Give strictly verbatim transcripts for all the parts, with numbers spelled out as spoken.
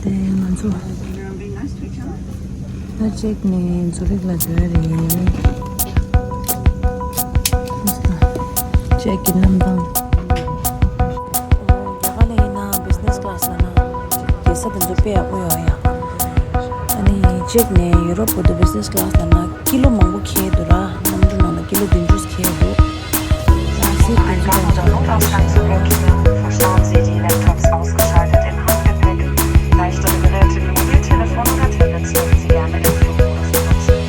དེ་ང་ཚོ་ད་ཅེག་ནས་ཛུ་རིག་ལ་འགྲོ་ཡ་རེད། ཅེག་གི་གནམ་ཐང་། རྒྱ་གར་ལ་ཡིན་ན་བི་ཛི་ནེ་སི་ཀ་ལ་སི་ལ་ན་རྒྱལ་ས་དེ་ཚོ་དཔེ་ཡག་པོ་ཡོད་ཡ། ཨ་ནི་ཅེག་ནས་ཡུ་རོབ་བར་དུ་བི་ཛི་ནེ་སི་ཀ་ལ་སི་ལ་ན་ཀི་ལོ་མང་པོ་འཁྱེར་འདུག་ར། གནམ་གྲུ་ནང་ལ་ཀི་ལོ་བདུན་ཅུ་འཁྱེར་འདུག་ད་སི་ཏི་ཙུ་ལ་འགྲོ་དགོས་རེད་ཤག Verstehen Sie, Notausgang zu blockieren. Verstauen Sie die Laptops ausgeschaltet im Handgepäck. Leichtere Geräte wie Mobiltelefon oder Tablets dürfen Sie gerne im Flugmodus benutzen.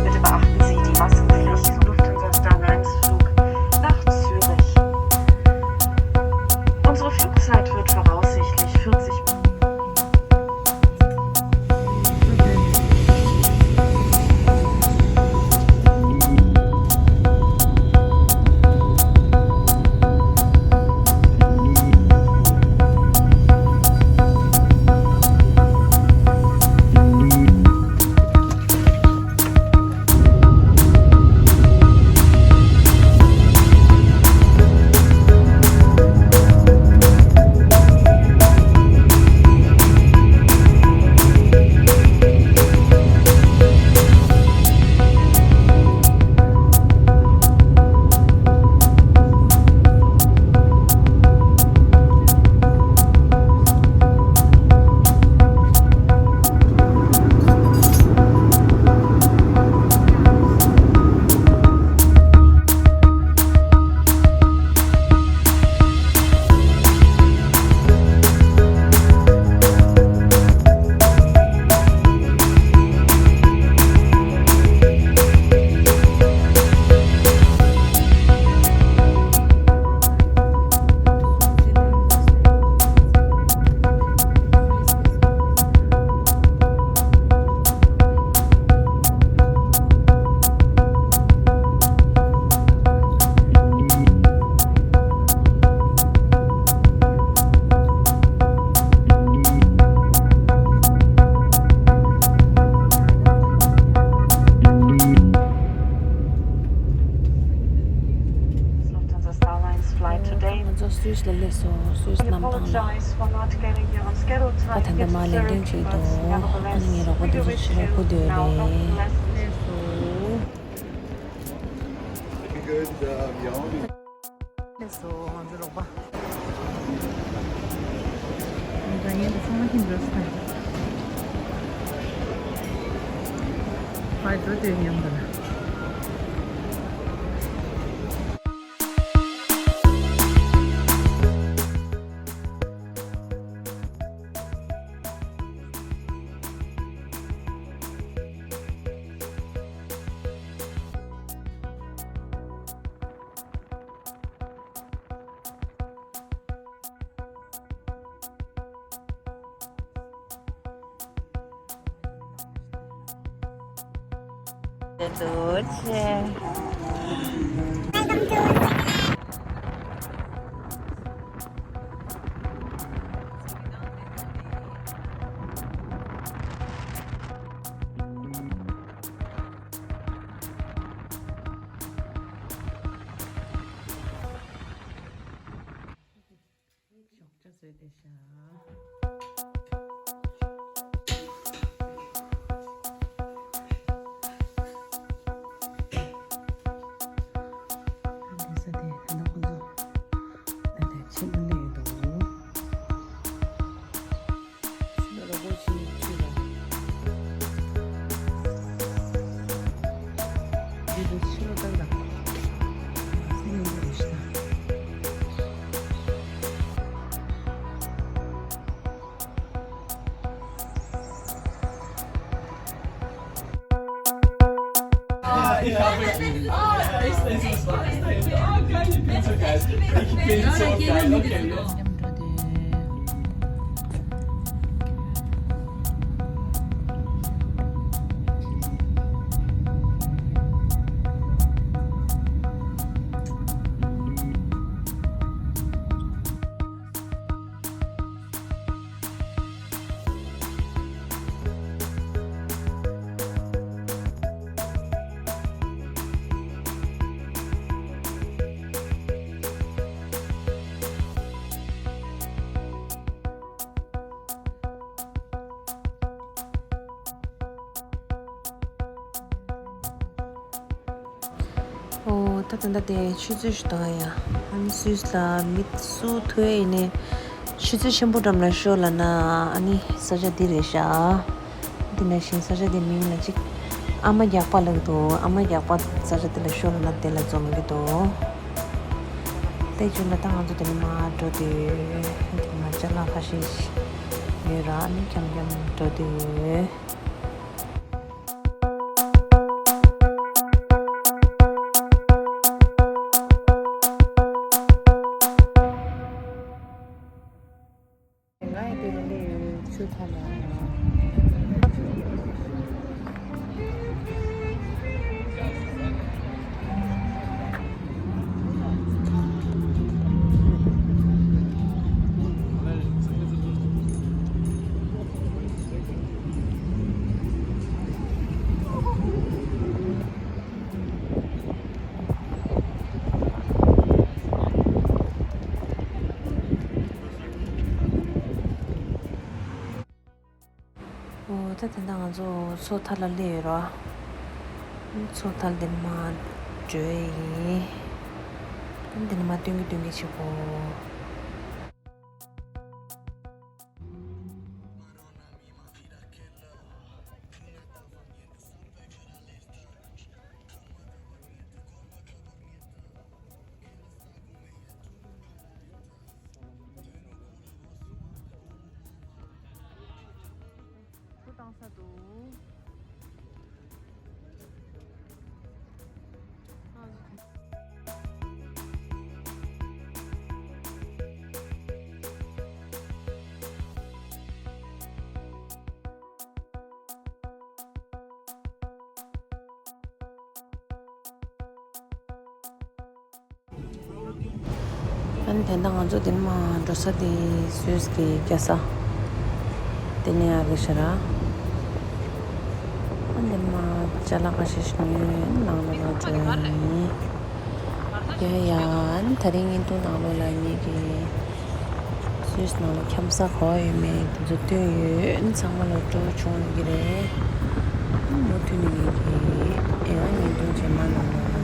Bitte beachten Sie die Maskenpflicht. Lufthansa Star Alliance Flug nach Zürich. Unsere Flugzeit wird voraussichtlich vierzig Minuten. Lufthansa Star Alliance flight today. ང་ཚོ་སུད་སི་ལ་སླེབས་སོང་། སུད་སི་གནམ་ཐང་ལ། ད་ད་ལྟ་མར་ལན་ཀྲིན་བྱས་འདུག་ཨ་ནི་ངའི་རོགས་པ་དེ་ཚོ་ཕྱི་ལོགས་སྐུ་སྡོད་རེད། སླེབས་སོང་ང་ཚོའི་རོགས་པ། ང་ཚོ་ཡན་དུ་ཚང་མ་ཁྱིམ་འགྲོ་སྲིད། ཕར་འགྲོ་དུས་མཉམ་དུ་ལ། ཞོགས་ཇ་བཟོས་བསྡད་ཤག་འདི་ས་དེ་ད་ལྟ་ཁོ་ཚོ་ད་ལྟ་ཕྱི་ལ་སླེབས་ཡོད་འདུག་ཕྱི་ལ་རོ་པོ་ཆེ་ཁྲིད་ལ། འདི་ཚོ་ཕྱི་ལོགས་ལྟ་གི་ལ། སེམས་ཡོད་རེད་ཤག་ཨོ། ད་ད་ལྟ་དེ་ཆུ་ཚོད་ཞིག་འདུག་ཡ། ཨ་ནི་སུད་སི་ལ་མི་སུ་ཐུག་ཡ་ཡིན་ནའི་ཆུ་ཚོད་ཆེན་པོ་འགྲམ་ལ་ཤོག་ལབ་ན། ཨ་ནི་ས་ཆ་འདི་རེད་ཤག། འདི་ནང་བཞིན་ས་ཆ་འདི་མིང་ལ་ཅིག་ཨ་མ་རྒྱགས་པ་ལབ་ཀྱི་འདུག། ཨ་མ་རྒྱགས་པ་ས་ཆ་འདི་ལ་ཤོག་ལབ་ན་དེ་ལ་འཛོམས་ཀྱི་འདུག། དེ་བྱུང་ན་ད་ང་ཚོ་དེ་ནས་མར་འགྲོ་འདོད། དེ་ནས་མར་ཅ་ལག་ཁ་ཤས་ཤིག་ཉོས་ར། ཨ་ནི་འཁྱམ་འཁྱམ་འགྲོ་འདོད། ཨོ། ད་དེ་འདྲ་ང་ཚོ་མཚོ་མཐའ་ལ་སླེབས་ཡོད་ར། མཚོ་མཐའ་འདི་ནས་མར་འགྲོ་ཡི་ཡིན། འདི་ནས་མར་སྟོན་གྱི་སྟོན་གྱི་བྱེད་གོ། བུ་བཏང་ས་འདུག། ཨ་ནི་དེ་འདྲ་ང་ཚོ་དེ་ནས་མར་འགྲོ་ས་དེ་སུད་སི་གི་རྒྱལ་ས་དེ་ནས་ཡར་གི་ཤ་ར། ཨ་ནི་དེ་ནས་མར་ཅ་ལག་ཁ་ཤས་ཤིག་ཉོས། ནང་ལོགས་ལ་འགྲོ་ཡིན། ཡ་ཡ། ཨ་ནི་དེ་རིང་བརྙན་ཐུང་ནང་ལོགས་ལ་ངེད་ཀྱི་སུད་སི་ནང་ལ་འཁྱམ་ས་ག་པར་ཡོད་མེད་དེ་ཚོ་སྟོན་ཡོད། ཨ་ནི་ཚང་མ་ལ་སྤྲོ་བོ་བྱུང་ཡོད་ཀྱི་རེད། ཨ་ནི་མུ་མཐུད་ནས་ངེད་ཀྱི་ཨེ་ཨ་བརྙན་ཐུང་རྗེས་མ་ནང་ལ་